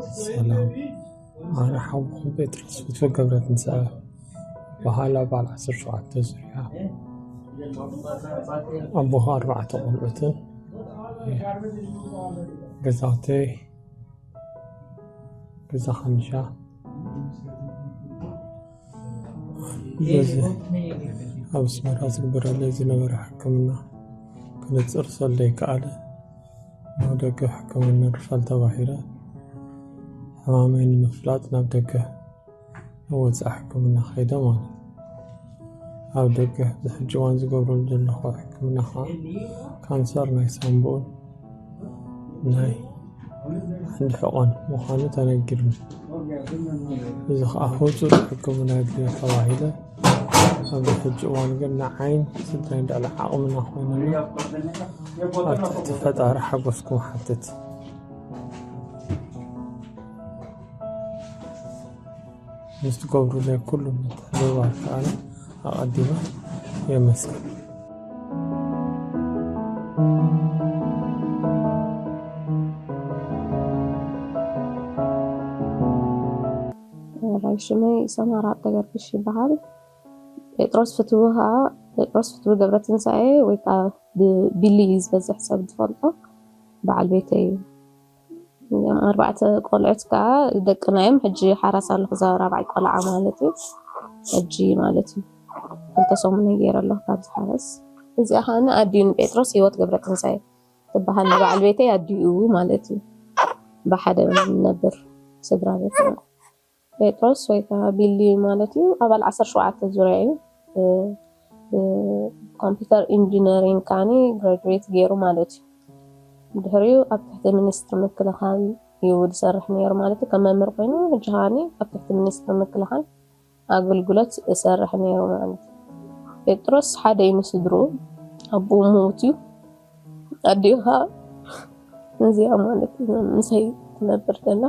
ሰላም፣ ኣነ ሓውኹም ጴጥሮስ ፍትወ ገብረትንሳኤ በሃል፣ ኣባል ዓሰርተ ሸውዓተ ዙርያ፣ ኣቦኻ ኣርባዕተ ቆልዑትን፣ ገዛውተይ ገዛ ካንሻ። በዚ ኣብ ኣስመራ ዝግበረለይ ዝነበረ ሕክምና ክነጽር ሰለይ ከኣለ ናብ ደገ ሕክምና ሪፈር ተባሂለ፣ ሕማመይ ንምፍላጥ ናብ ደገ ናብ ወጻኢ ሕክምና ከይደ ማለት እዩ። ኣብ ደገ ኣብዚ ሕጂ እዋን ዝገብረሉ ዘለኹ ሕክምና ከዓ ካንሰር ናይ ሳምቡእን ናይ ዓንዲ ሕቖን ምዃኑ ተነጊሩኒ። እዚ ከዓ ህጹጽ ሕክምና የድልዮ ተባሂለ። ኣብዚ ሕጂ እዋን ግን ንዓይን ስድራይን ልዕሊ ዓቕምና ኮይኑና ኣብ ትሕቲ ፈጣሪ ሓጎስኩም ሓትት። ምስ ትገብሩለይ ኩሉ ምትሕብባር ከኣ ኣቐዲመ የመስግን። ሽመይ ሰማራ ተገርግሽ ይበሃል። ጴጥሮስ ፍትዊ ከዓ ጴጥሮስ ፍትዊ ገብረትንሳኤ ወይ ከዓ ብቢሊ ዝበዝሕ ሰብ ዝፈልጦ በዓል ቤተይ እዩ። እዮም ኣርባዕተ ቆልዑት ከዓ ደቅና እዮም። ሕጂ ሓራስ ኣለኹ እዛ ራብዓይ ቆልዓ ማለት እዩ። ሕጂ ማለት እዩ ክልተ ሰሙን ገይረ ኣለኹ ካብ ዝሓረስ። እዚኣ ከዓ ኣዲኡ ንጴጥሮስ ህይወት ገብረትንሳኤ ትበሃል ንበዓል ቤተይ ኣዲኡ ማለት እዩ። ብሓደ ንነብር ስድራ ቤት ጴጥሮስ ወይ ከዓ ቢሊ ማለት እዩ ኣባል ዓሰርተ ሸውዓተ ዙርያ እዩ። ኮምፒውተር ኢንጂነሪንግ ከዓኒ ግራጁዌት ገይሩ ማለት እዩ። ድሕሪኡ ኣብ ትሕቲ ሚኒስትሪ ምክልኻል እዩ ዝሰርሕ ነይሩ ማለት እዩ። ከም መምህር ኮይኑ ሕጂ ከዓኒ ኣብ ትሕቲ ሚኒስትሪ ምክልኻል ኣገልግሎት ይሰርሕ ነይሩ ማለት እዩ። ጴጥሮስ ሓደ እዩ ንስድርኡ፣ ኣቦኡ ምዉት እዩ። ኣዲኡ ከዓ ነዚኣ ማለት እዩ ምሳይ ትነብር ዘላ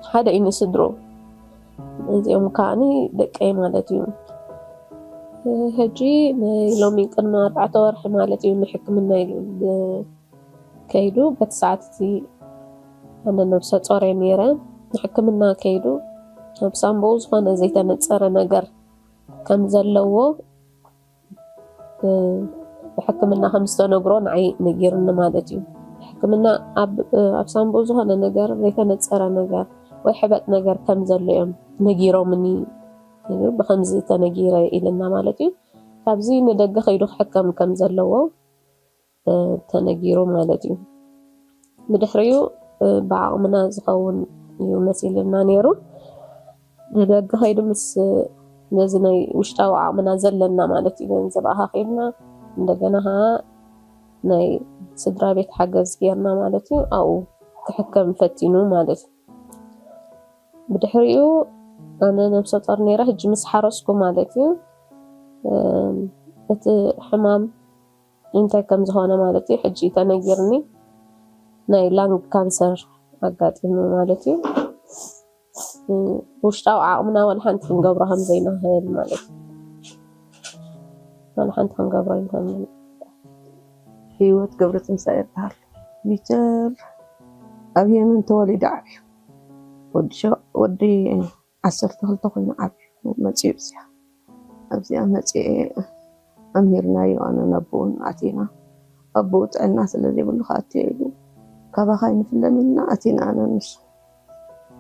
ሓደ እዩ ንስድርኡ። እዚኦም ከዓኒ ደቀይ ማለት እዩ። ሕጂ ናይ ሎሚ ቅድሚ ኣርባዕተ ወርሒ ማለት እዩ ንሕክምና ኢሉ ከይዱ በቲ ሰዓት እቲ ኣነ ነብሰ ጾር እየ ነይረ። ንሕክምና ከይዱ ኣብ ሳምቦኡ ዝኾነ ዘይተነጸረ ነገር ከም ዘለዎ ብሕክምና ከም ዝተነግሮ ንዓይ ነጊርኒ ማለት እዩ። ሕክምና ኣብ ኣብ ሳምቦኡ ዝኾነ ነገር ዘይተነጸረ ነገር ወይ ሕበጥ ነገር ከም ዘሎ እዮም ነጊሮምኒ። ብከምዚ ተነጊረ ኢልና ማለት እዩ። ካብዚ ንደገ ከይዱ ክሕከም ከም ዘለዎ ተነጊሩ ማለት እዩ። ብድሕሪኡ ብዓቕምና ዝኸውን እዩ መሲልና ነይሩ። ንደገ ከይዱ ምስ ነዚ ናይ ውሽጣዊ ዓቕምና ዘለና ማለት እዩ ገንዘብ ኣኻኺብና እንደገና ከዓ ናይ ስድራ ቤት ሓገዝ ጌርና ማለት እዩ ኣብኡ ክሕከም ፈቲኑ ማለት እዩ። ብድሕሪኡ ኣነ ነብሰ ጦር ነይረ ሕጂ ምስ ሓረስኩ ማለት እዩ እቲ ሕማም እንታይ ከም ዝኾነ ማለት እዩ ሕጂ ተነጊርኒ ናይ ላንግ ካንሰር ኣጋጢሙ ማለት እዩ። ውሽጣዊ ዓቕምና ዋላ ሓንቲ ክንገብሮ ከም ዘይንኽእል ማለት እዩ። ዋላ ሓንቲ ክንገብሮ ኣይንኽእልን። ህይወት ገብረትንሳኤ ይበሃል። ፒተር ኣብ የመን ተወሊዱ ዓብዩ። ወዲ ሸ- ወዲ ዓሰርተ ክልተ ኮይኑ ዓብዩ መፂኡ እዚኣ ኣብዚኣ መፂኤ ኣምሂርናዮ ኣነ ነብኡን ኣቲና ኣቦኡ ጥዕና ስለ ዘይብሉ ክኣትዮ ኢሉ ካባኻ ኣይንፍለን ኢልና ኣቲና ኣነ ንሱ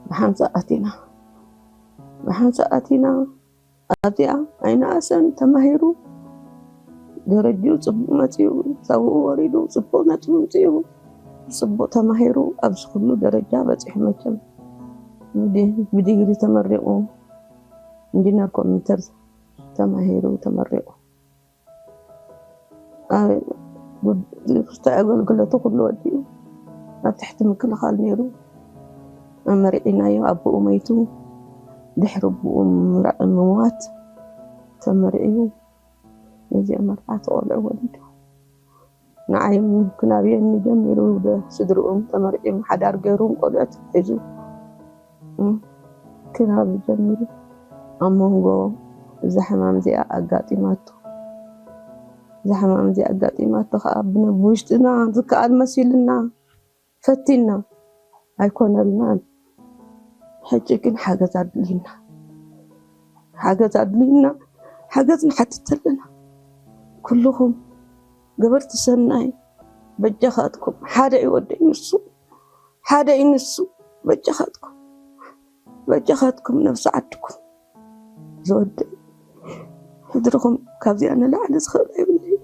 ብሓንሳእ ኣቲና ብሓንሳእ ኣቲና ኣብዚኣ ኣይነኣሰን ተማሂሩ ደረጅኡ ፅቡቅ መፂኡ ሰብኡ ወሪዱ ፅቡቅ ነጥቢ ምፅኡ ፅቡቅ ተማሂሩ ኣብዚ ኩሉ ደረጃ በፂሑ መቸም ብዲግሪ ተመሪቁ ኢንጂነር ኮምፒተር ተማሂሩ ተመሪቁ ዝፍታይ ኣገልግለቱ ኩሉ ወዲኡ ኣብ ትሕቲ ምክልኻል ነይሩ ኣመሪዒናዮ ኣቦኡ መይቱ ድሕሪ ኣቦኡ ምምራዕ ምሟት ተመሪዕዩ ነዚኦም ኣርባዕተ ቆልዑ ወሊዱ ንዓይ ክናብየኒ ጀሚሩ ስድርኡም ተመርዕዮም ሓዳር ገይሩ ቆልዑት ሒዙ ክናብ ጀሚሩ ኣብ መንጎ እዛ ሕማም እዚኣ ኣጋጢማቶ እዛ ሕማም እዚኣ ኣጋጢማቶ ከዓ ብውሽጥና ዝከኣል መሲልና ፈቲና ኣይኮነልናን። ሕጂ ግን ሓገዝ ኣድልዩና፣ ሓገዝ ኣድልዩና፣ ሓገዝ ንሓትት ኣለና። ኩልኹም ገበርቲ ሰናይ በጃኻትኩም፣ ሓደ እዩ ወደይ ንሱ፣ ሓደ እዩ ንሱ። በጃኻትኩም፣ በጃኻትኩም ነብሲ ዓድኩም ዝወደይ ሕድርኹም ካብዚኣ ንላዕሊ ዝኽእል ኣይብለይ።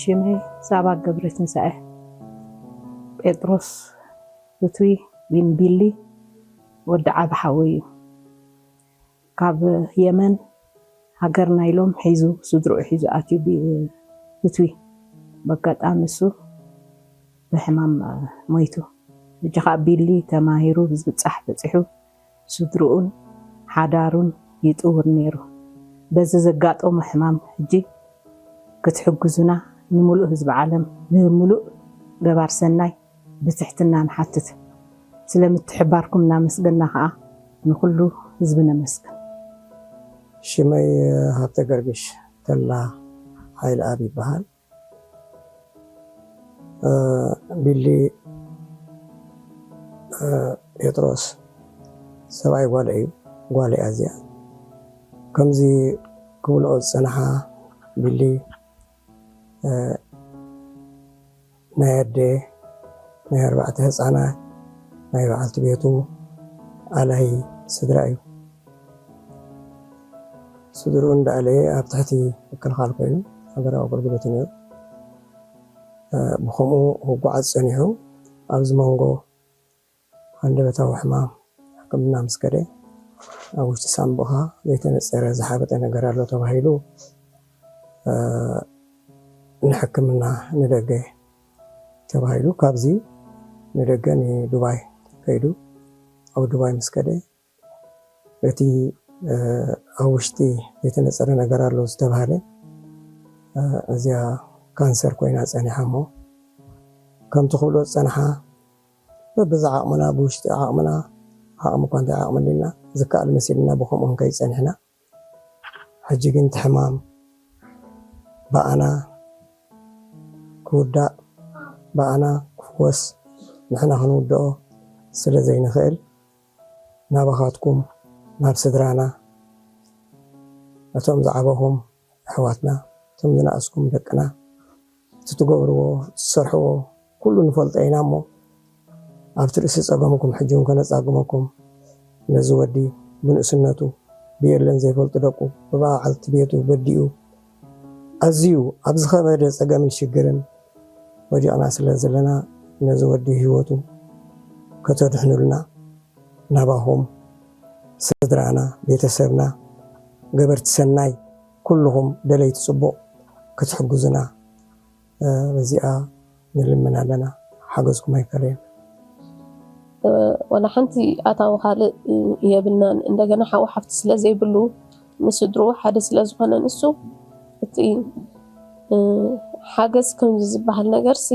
ሽመይ ሳባ ገብረ ትንሳኤ። ጴጥሮስ ርትዊ ቢን ቢሊ ወዲ ዓቢ ሓወይ እዩ። ካብ የመን ሃገርና ኢሎም ሒዙ፣ ስድርኡ ሒዙ ኣትዩ ቢ-፣ ርትዊ። በጋጣሚ እሱ ብሕማም፣ እ፣ ሞይቱ። ሕጂ ኸኣ ቢሊ ተማሂሩ ብዝብጻሕ በጺሑ ስድርኡን ሓዳሩን ይጥውር ነይሩ። በዚ ዘጋጠሞ ሕማም ሕጂ ክትሕግዙና ንምሉእ ህዝቢ ዓለም፣ ንምሉእ ገባር ሰናይ ብትሕትና ንሓትት። ስለ ምትሕባርኩም እናመስገና ኸኣ ንኹሉ ህዝቢ ነመስግን። ሽመይ ሃብተ ገርግሽ ተላ ሓይልኣብ ይበሃል። እ፣ ቢሊ፣ እ፣ ጴጥሮስ ሰብኣይ ጓል እዩ። ጓል እያ እዚኣ። ከምዚ ክብልኦ ዝጸንሓ ቢሊ፣ እ፣ ናይ ኣደ፣ ናይ ኣርባዕተ ህጻናት፣ ናይ በዓልቲ ቤቱ ኣላይ ስድራ እዩ። ስድርኡ እንዳኣለየ ኣብ ትሕቲ ምክልኻል ኮይኑ ሃገራዊ ኣገልግሎት ነይሩ። እ፣ ብኸምኡ ክጓዓዝ ጸኒሑ፣ ኣብዚ መንጎ ሃንደበታዊ ሕማም ሕክምና ምስ ከደ፣ ኣብ ውሽጢ ሳንቡእኻ ዘይተነጸረ ዝሓበጠ ነገር ኣሎ ተባሂሉ፣ እ፣ ንሕክምና ንደገ ተባሂሉ፣ ካብዚ ንደገ ንዱባይ ከይዱ። ኣብ ዱባይ ምስ ከደ፣ እቲ፣ እ፣ ኣብ ውሽጢ ዘይተነጸረ ነገር ኣሎ ዝተባህለ፣ እ፣ እዚኣ ካንሰር ኮይና ጸኒሓ እሞ፣ ከምቲ ክብሎ ዝጸንሓ፣ በብዛ ዓቕምና፣ ብውሽጢ ዓቕምና፣ ዓቕሚ እኳ እንታይ ዓቕሚ ኣሊና፣ ዝከኣል መሲልና ብኸምኡ ክንከይድ ጸኒሕና። ሕጂ ግን እቲ ሕማም ብኣና ክውዳእ፣ ብኣና ክፍወስ፣ ንሕና ክንውድኦ ስለ ዘይንኽእል፣ ናባኻትኩም፣ ናብ ስድራና፣ እቶም ዝዓበኹም ኣሕዋትና፣ እቶም ዝነኣስኩም ደቅና፣ እቲ ትገብርዎ፣ እቲ ትሰርሕዎ፣ ኩሉ ንፈልጦ ኢና እሞ፣ ኣብቲ ርእሲ ጸገምኩም ሕጂ እውን ከነጻግመኩም፣ ነዚ ወዲ ብንእስነቱ ብየለን ዘይፈልጡ ደቁ፣ ብበዓልቲ ቤቱ በዲኡ፣ ኣዝዩ ኣብ ዝኸበደ ጸገምን ሽግርን ወዲቕና ስለ ዘለና፣ ነዚ ወዲ ህይወቱ ከተድሕኑልና፣ ናባኹም፣ ስድራና፣ ቤተሰብና፣ ገበርቲ ሰናይ፣ ኩልኹም ደለይቲ ጽቡቕ ክትሕግዙና፣ እ፣ በዚኣ ንልምን ኣለና። ሓገዝኩም ኣይፈለየን። እ፣ ዋላ ሓንቲ ኣታዊ ካልእ፣ እ፣ የብልናን። እንደገና ሓው ሓፍቲ ስለ ዘይብሉ፣ ንስድርኡ ሓደ ስለ ዝኾነ ንሱ፣ እቲ፣ እ፣ ሓገዝ ከምዚ ዝበሃል ነገርሲ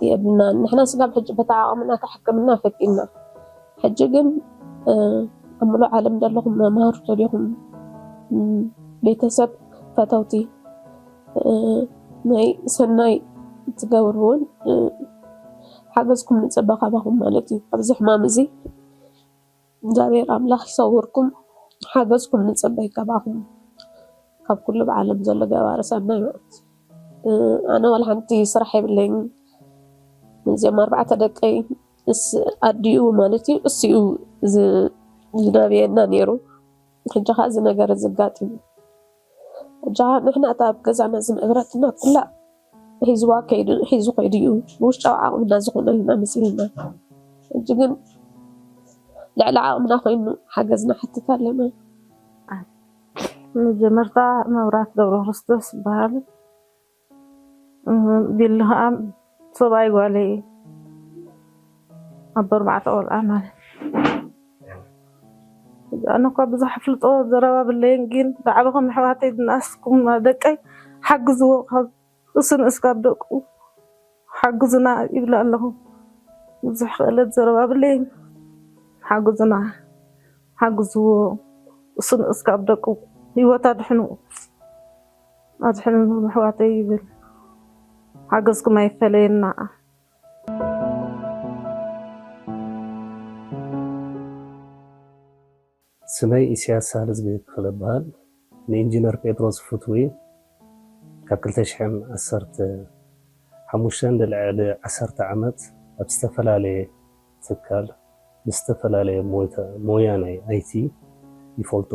የብልናን። ንሕና ስጋብ ሕጂ በታ ዓቕምና ሕክምና ፈቲንና። ሕጂ ግን፣ እ፣ ኣብ ምሉእ ዓለም ዘለኹም መማህርቶ ዲኹም፣ እ፣ ቤተሰብ፣ ፈተውቲ፣ እ፣ ናይ ሰናይ ትገብሩ እውን፣ እ፣ ሓገዝኩም ንጽበ ካባኹም ማለት እዩ። ኣብዚ ሕማም እዚ እግዚኣብሔር ኣምላኽ ይሰውርኩም። ሓገዝኩም ንጽበ ካባኹም፣ ካብ ኩሉ ብዓለም ዘሎ ገባሪ ሰናይ ማለት። እ፣ ኣነ ዋላ ሓንቲ ስራሕ የብለይን። ነዚኦም ኣርባዕተ ደቀይ እስ ኣዲኡ ማለት እዩ፣ እሱ እዩ ዝ-፣ ዝናብየና ነይሩ። ሕጂ ኸዓ እዚ ነገር እዚ ኣጋጢሙ። ሕጂ ኸዓ ንሕና እታ ኣብ ገዛና ዝነበረትና ኩላ ሒዝዋ ከይዱ፣ ሒዙ ከይዱ እዩ። ብውሽጣዊ ዓቕምና ዝኾነልና መሲልና። ሕጂ ግን ልዕሊ ዓቕምና ኮይኑ ሓገዝ ንሓትት ኣለና። መጀመርታ መብራት ገብረ ክርስቶስ ይበሃል። እም፣ ቢሊ ኸዓ ሰብኣይ ጓለይ እዩ። ኣቦ ኣርባዕተ ቆልዓ ማለት። ኣነ እኳ ብዙሕ ኣፍልጦ ዘረባ ብለይን፣ ግን ዝዓበኹም ኣሕዋተይ ዝነኣስኩም ደቀይ ሓግዝዎ፣ ካብ እሱ ንእስ ካብ ደቁ ሓግዙና ይብለ ኣለኹ። ብዙሕ ክእለት ዘረባብለይ ሓግዙና፣ ሓግዝዎ። እሱ ንእስ ካብ ደቁ ህይወት ኣድሕኑ፣ ኣድሕኑ ኣሕዋተይ ይብል። ሓገዝኩም ኣይፈለየና። ስመይ ኢሳያስ ሳህለዝጊ ክፍለ እበሃል። ንኢንጂነር ጴጥሮስ ፍትዊ ካብ ክልተ ሽሕን ዓሰርተ ሓሙሽተን ንልዕሊ ዓሰርተ ዓመት ኣብ ዝተፈላለየ ትካል ብዝተፈላለየ ሞያ ናይ ኣይቲ ይፈልጦ።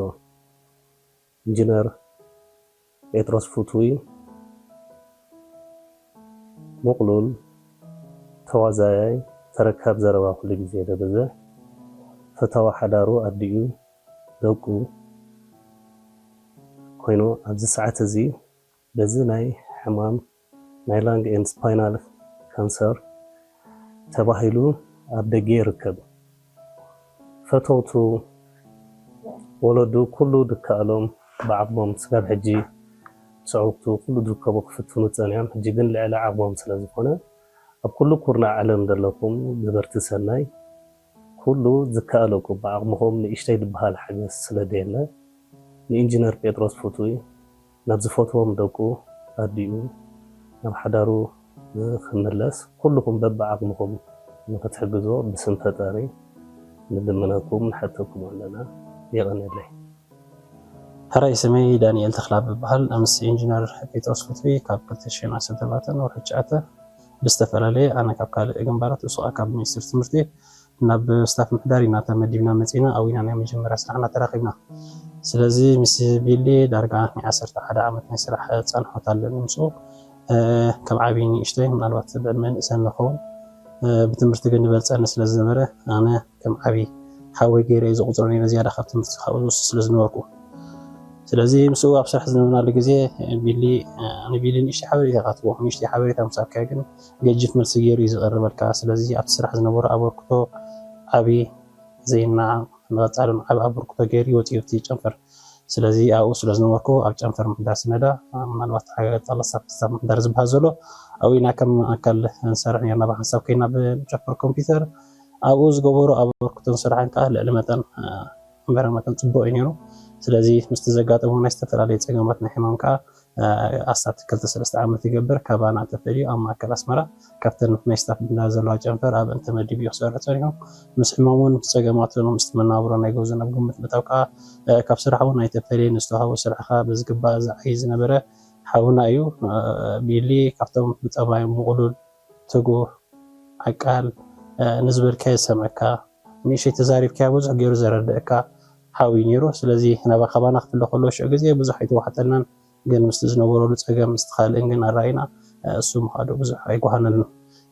ኢንጂነር ጴጥሮስ ፍትዊ ምቕሉል፣ ተዋዛያይ፣ ተረካብ ዘረባ ኩሉ ግዜ ደበዘ፣ ፈታዊ ሓዳሩ፣ ኣዲኡ፣ ደቁ ኮይኑ ኣብዚ ሰዓት እዚ በዚ ናይ ሕማም ናይ lung and spinal cancer ተባሂሉ ኣብ ደገ ይርከብ። ፈተውቱ፣ ወለዱ ኩሉ ድከኣሎም ብዓቕሞም ስጋብ ሕጂ ሰዑብቱ ኩሉ ዝርከቡ ክፍትኑ ጸኒሖም። ሕጂ ግን ልዕሊ ዓቕሞም ስለ ዝኾነ ኣብ ኩሉ ኩርናዕ ዓለም ዘለኩም ገበርቲ ሰናይ ኩሉ ዝከኣለኩም ብዓቕምኹም ንእሽተይ ዝበሃል ሓገዝ ስለ ደየለ ንኢንጂነር ጴጥሮስ ፍትዊ ናብ ዝፈትዎም ደቁ ኣዲኡ ናብ ሓዳሩ ንክምለስ ኩልኹም በብዓቕምኹም ንክትሕግዝዎ ብስም ፈጣሪ ንልምነኩም ንሓተኩም ኣለና። የቐንየለይ። ሕራይ ስመይ ዳንኤል ተኽላብ እበሃል። ምስ ኢንጂነር ጴጥሮስ ፍትዊ ካብ ክልተ ሽሕን ዓሰርተ ኣርባዕተን ወርሒ ትሽዓተ ብዝተፈላለየ ኣነ ካብ ካልእ ግንባራት እሱ ከዓ ካብ ሚኒስትሪ ትምህርቲ ናብ ስታፍ ምሕዳር ኢና ተመዲብና መፂና ኣብኡ ኢና ናይ መጀመርያ ስራሕና ተራኺብና። ስለዚ ምስ ቢሊ ዳርጋ ናይ ዓሰርተ ሓደ ዓመት ናይ ስራሕ ፃንሖት ኣለኒ ምስኡ ከም ዓብዪ ንእሽተይ ምናልባት ብዕድመ ንእሰን ንኸውን ብትምህርቲ ግን ዝበልፀኒ ስለ ዝነበረ ኣነ ከም ዓብዪ ሓወይ ገይረ እየ ዝቑፅሮ ነይረ ዝያዳ ካብ ትምህርቲ ካብኡ ዝወስድ ስለ ዝነበርኩ። ስለዚ ምስኡ ኣብ ስራሕ ዝነበርናሉ ግዜ ቢሊ ንቢሊ ንእሽተይ ሓበሬታ ካትቦ ንእሽተይ ሓበሬታ ምስ ኣካዮ ግን ገጅፍ መልሲ ገይሩ እዩ ዝቐርበልካ። ስለዚ ኣብቲ ስራሕ ዝነበሮ ኣበርክቶ ዓቢ ዘይናዓ ንቐፃሊ ዓቢ ኣበርክቶ ገይሩ ይወፅእ እዩ እቲ ጨንፈር። ስለዚ ኣብኡ ስለ ዝነበርኩ ኣብ ጨንፈር ምሕዳር ስነዳ ምናልባት ሓገዝ ጠለሳ ክስታፍ ምሕዳር ዝበሃል ዘሎ ኣብኡ ኢና ከም ኣካል ንሰርሕ ነርና ብሓንሳብ ኮይና ብጨንፈር ኮምፒውተር ኣብኡ ዝገበሮ ኣበርክቶን ስራሕን ከዓ ልዕሊ መጠን እምበረ መጠን ፅቡቅ እዩ ነይሩ። ስለዚ ምስቲ ዘጋጠሙ ናይ ዝተፈላለዩ ፀገማት ናይ ሕማም ከዓ ኣስታት ክልተ ሰለስተ ዓመት ይገብር ካባና ተፈልዩ ኣብ ማእከል ኣስመራ ካብተን ናይ ስታፍ ብና ዘለዋ ጨንፈር ኣብአን ተመዲቡ እዩ ክሰርሕ ፀኒሑ። ምስ ሕማሙን ምስ ፀገማቱን ምስቲ መናብሮ ናይ ገዝኡን ኣብ ግምት ምእታው ከዓ ካብ ስራሕ እውን ኣይተፈለየን። ዝተዋሃቦ ስራሕ ከዓ ብዝግባእ ዝዓይ ዝነበረ ሓውና እዩ። ቢሊ ካብቶም ብፀባዮም ምቕሉል፣ ትጉህ፣ ዓቃል፣ ንዝበልካዮ ዝሰምዐካ፣ ንእሽተይ ተዛሪብካዮ ብዙሕ ገይሩ ዘረድአካ ሓው እዩ ነይሩ። ስለዚ ናባ ካባና ክፍለ ከሎ ሽዑ ግዜ ብዙሕ ኣይተዋሕጠልናን፣ ግን ምስቲ ዝነበረሉ ፀገም ምስቲ ካልእን ግን ኣረኣይና እሱ ምኻዱ ብዙሕ ኣይጓሃነልኑ።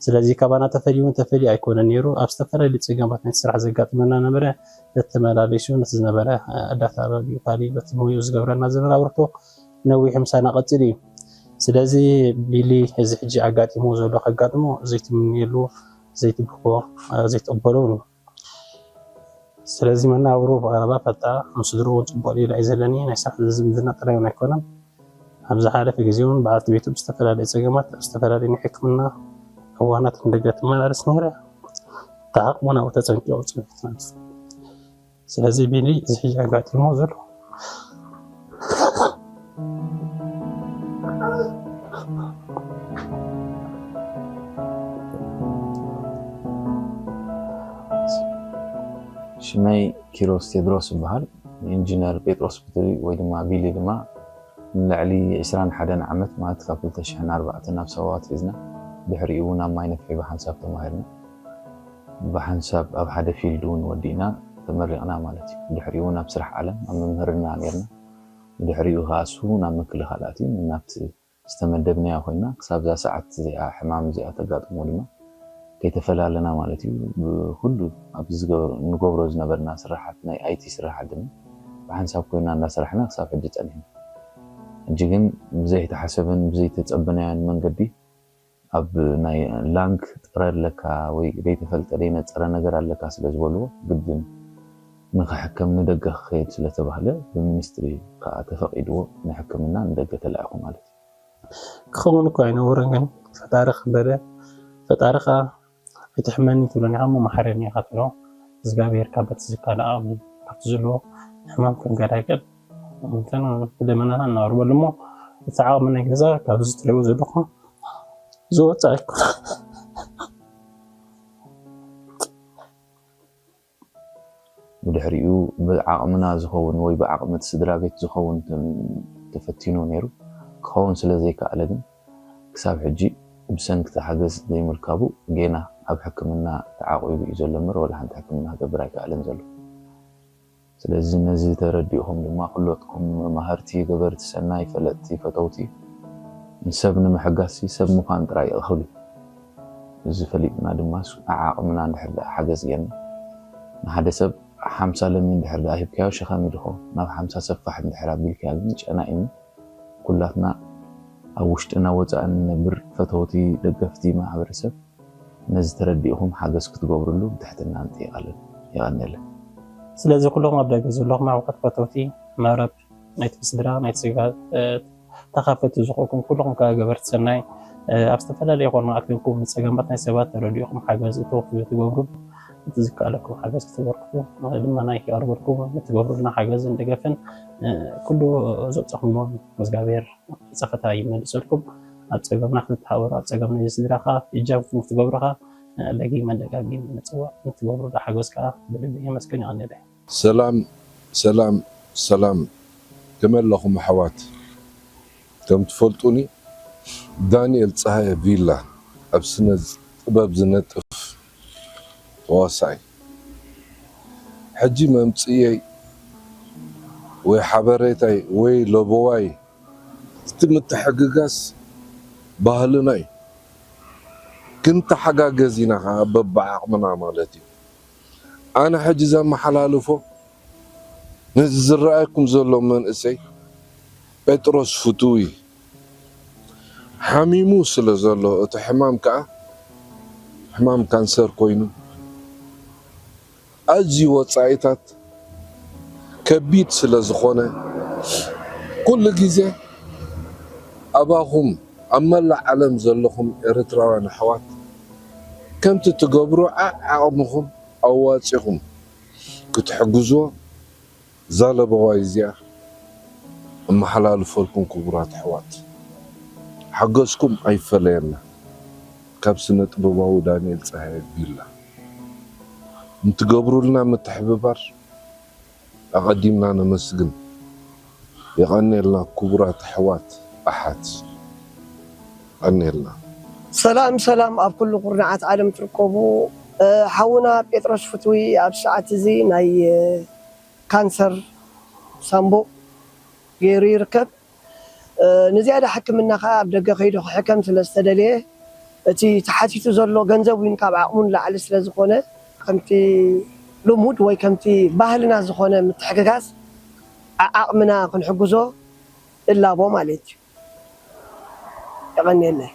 ስለዚ ካባና ተፈልዩ እውን ተፈልዩ ኣይኮነን ነይሩ። ኣብ ዝተፈላለዩ ፀገማት ናይቲ ስራሕ ዘጋጥመና ነበረ ተተመላሊሱ ነቲ ዝነበረ ዳታ ራድዮ ካሊ በቲ ሞይኡ ዝገብረልና ዝነበረ ኣበርክቶ ነዊሑ ምሳና ቀፂሉ እዩ። ስለዚ ቢሊ እዚ ሕጂ ኣጋጢምዎ ዘሎ ከጋጥሞ ዘይትምንየሉ ዘይትብኮ ዘይትቕበሎ እውን እዩ። ስለዚ መናብሮ ብቐረባ ፈልጣ ምስ ስድርኡ እውን ፅቡቕ ሌላ እዩ ዘለኒ ናይ ስራሕ ዝምድና ጥራይ እውን ኣይኮነን። ኣብ ዝሓለፈ ግዜ እውን በዓልቲ ቤቱ ብዝተፈላለየ ፀገማት ኣብ ዝተፈላለዩ ናይ ሕክምና እዋናት ንደገ ትመላለስ ነይራ። ተዓቕሙ ናብኡ ተፀንቂቑ ፅንሒት ማለት እዩ። ስለዚ ቢኒ እዚ ሕጂ ኣጋጢሞ ዘሎ ሽመይ ኪሮስ ቴድሮስ ይበሃል። ኢንጂነር ጴጥሮስ ፍትዊ ወይ ድማ ቢሊ ድማ ንልዕሊ ዕስራን ሓደን ዓመት ማለት ካብ ክልተ ሽሕን ኣርባዕተን ናብ ሳዋ ኣትሒዝና ድሕሪኡ እውን ኣብ ማይ ነፍሒ ብሓንሳብ ተማሂርና ብሓንሳብ ኣብ ሓደ ፊልድ እውን ወዲእና ተመሪቕና ማለት እዩ። ድሕሪኡ እውን ኣብ ስራሕ ዓለም ኣብ ምምህርና ነርና። ድሕሪኡ ከዓ እሱ ናብ ምክልኻል ኣትዩ ናብቲ ዝተመደብናዮ ኮይና ክሳብ እዛ ሰዓት እዚኣ ሕማም እዚኣ ተጋጥሞ ድማ ከይተፈላለና ማለት እዩ። ብኩሉ ኣብ ንገብሮ ዝነበርና ስራሓት ናይ ኣይቲ ስራሓት ድማ ብሓንሳብ ኮይና እንዳሰራሕና ክሳብ ሕጂ ፀኒሕና። ሕጂ ግን ብዘይተሓሰበን ብዘይተፀበናዮን መንገዲ ኣብ ናይ ላንክ ጥረ ኣለካ ወይ ዘይተፈልጠ ዘይነፀረ ነገር ኣለካ ስለ ዝበልዎ ግድን ንክሕከም ንደገ ክኸይድ ስለተባህለ ብሚኒስትሪ ከዓ ተፈቒድዎ ንሕክምና ንደገ ተላኢኹ ማለት እዩ። ክኸውን እኮ ኣይነበሮን ግን ፈጣሪ ከበደ ፈጣሪ ከዓ ክትሕመኒ ትብለኒ ኢኻ እሞ መሓረኒ ኢኻ ትብሎ። እግዚኣብሔር ካብ በቲ ዝካል ዓቕሚ ካብቲ ዘለዎ ሕማም ክንገላገል እንተን ደመናና እናቕርበሉ እሞ እቲ ዓቕሚ ናይ ገዛ ካብዚ ትሪእዎ ዘለኹም ዝወፅእ ኣይኮነ። ብድሕሪኡ ብዓቕምና ዝኸውን ወይ ብዓቕሚ እቲ ስድራ ቤት ዝኸውን ተፈቲኑ ነይሩ። ክኸውን ስለ ዘይከኣለ ግን ክሳብ ሕጂ ብሰንኪ እቲ ሓገዝ ዘይምርካቡ ጌና ኣብ ሕክምና ተዓቒቡ እዩ ዘሎ እምበር ዋላ ሓንቲ ሕክምና ክገብር ኣይከኣለን ዘሎ። ስለዚ ነዚ ተረዲእኹም ድማ ኩሎትኩም መማህርቲ፣ ገበርቲ ሰናይ፣ ፈለጥቲ፣ ፈተውቲ ንሰብ ንምሕጋዝሲ ሰብ ምዃን ጥራይ እኹል እዩ። እዚ ፈሊጥና ድማ ዓዓቕምና እንድሕር ደኣ ሓገዝ ጌርና ንሓደ ሰብ ሓምሳ ለሚ እንድሕር ደኣ ሂብካዮ ሸኸም እዩ ድኸውን። ናብ ሓምሳ ሰብ ፋሕ እንድሕር ኣቢልካዮ ግን ጨና እዩ። ኩላትና ኣብ ውሽጥን ኣብ ወፃእን ንነብር ፈተውቲ ደገፍቲ ማሕበረሰብ ነዚ ተረዲእኹም ሓገዝ ክትገብርሉ ብትሕትና ንጥይቐለን። የቐንየለን። ስለዚ ኩልኹም ኣብ ደገ ዘለኹም ኣሕዋት ፈተውቲ መረብ ናይቲ ስድራ ናይቲ ስጋ ተኻፈልቲ ዝኾንኩም ኩልኹም ከዓ ገበርቲ ሰናይ ኣብ ዝተፈላለየ ኮርና ኣኪብኩም ንፀገማት ናይ ሰባት ተረዲእኹም ሓገዝ እተወፍዩ ትገብሩ እቲ ዝከኣለኩም ሓገዝ ክትበርክቱ ድማ ናይ ክቐርበልኩም ንትገብሩልና ሓገዝን ደገፍን ኩሉ ዘብፀኹሞ እግዚኣብሔር ፀፈታ ይመልሰልኩም። ኣብ ፀገምና ክትተሓበሩ ኣብ ፀገም ናይ ስድራኻ እጃምኩም ክትገብሩኻ ደጊመ ደጋጊመ ንፅዋዕ ንትገብሩሉ ሓገዝ ከዓ ብልቢ የመስግን። ይቐንየለይ። ሰላም ሰላም ሰላም ከመይ ኣለኹም ኣሕዋት? ከም ትፈልጡኒ ዳንኤል ፀሃየ ቪላ ኣብ ስነ ጥበብ ዝነጥፍ ተዋሳኣይ። ሕጂ መምፅእየይ ወይ ሓበሬታይ ወይ ለበዋይ እቲ ምትሕግጋዝ ባህልና እዩ። ክንተሓጋገዝ ኢና ከዓ በብዓቕምና ማለት እዩ። ኣነ ሕጂ ዘመሓላልፎ ነዚ ዝረኣየኩም ዘሎ መንእሰይ ጴጥሮስ ፍትዊ ሓሚሙ ስለ ዘሎ እቲ ሕማም ከዓ ሕማም ካንሰር ኮይኑ ኣዝዩ ወፃኢታት ከቢድ ስለ ዝኾነ ኩሉ ግዜ ኣባኹም ኣብ መላእ ዓለም ዘለኹም ኤርትራውያን ኣሕዋት ከምቲ ትገብሩ ዓዓቕምኹም ኣዋፂኹም ክትሕግዝዎ እዛ ለበዋይ እዚኣ እመሓላልፈልኩም ክቡራት ኣሕዋት ሓገዝኩም ኣይፈለየና ካብ ስነ ጥበባዊ ዳንኤል ፀሃየ ቪላ ንትገብሩልና ምትሕብባር ኣቐዲምና ነመስግን። የቐንየልና ክቡራት ኣሕዋት ኣሓት። የቐንየልና። ሰላም ሰላም ኣብ ኩሉ ኩርናዓት ዓለም ትርከቡ ሓውና ጴጥሮስ ፍትዊ ኣብ ሰዓት እዚ ናይ ካንሰር ሳምቡእ ገይሩ ይርከብ። ንዝያዳ ሕክምና ከዓ ኣብ ደገ ከይዱ ክሕከም ስለ ዝተደልየ እቲ ተሓቲቱ ዘሎ ገንዘብ እውን ካብ ዓቕሙ ንላዕሊ ስለ ዝኾነ ከምቲ ልሙድ ወይ ከምቲ ባህልና ዝኾነ ምትሕግጋዝ ዓዓቕምና ክንሕግዞ እላቦ ማለት እዩ። የቐንየለይ።